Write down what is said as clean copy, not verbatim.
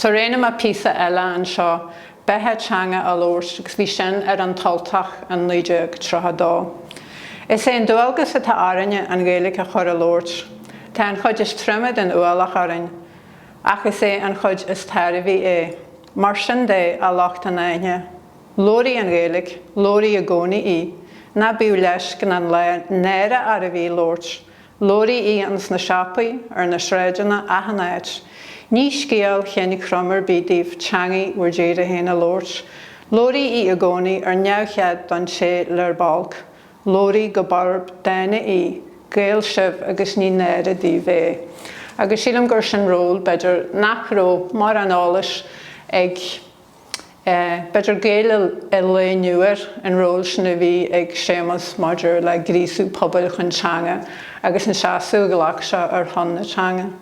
So roghnaigh mé píosa eile anseo, Beatha Teanga á Labhairt agus bhí sin ar An tUltach in 1932. Is é an dualgas atá orainne an Ghaeilge a chur á labhairt. Tá an chuid is troime den ualach orainn, ach is é an chuid is tairbhí é. Mar sin de, a lucht an aithne, labhraigí an Ghaeilge, labhraigí i gcónaí í. Ná bíodh leisc ná náire oraibh í labhairt. Labhraigí í ins na siopaí, ar na sráideanna, achan áit. Ní scéal chinn chroim ar bith daoibh teangaidh bhur dtíre féin a labhairt. Labhraigí í i gcónaí ar neamhchead don té lerb olc. Labhraigí go borb dána í. Gaeil sibh agus ní náire daoibh é. Agus sílim gur sin ról, b'fhéidir, nach raibh mórán eolais ag, b'fhéidir, Gaeil an lae inniu air, an ról sin a bhí ag Séamus maidir le gríosú pobail chun teanga agus an seasamh a ghlac sé ar shon na teanga.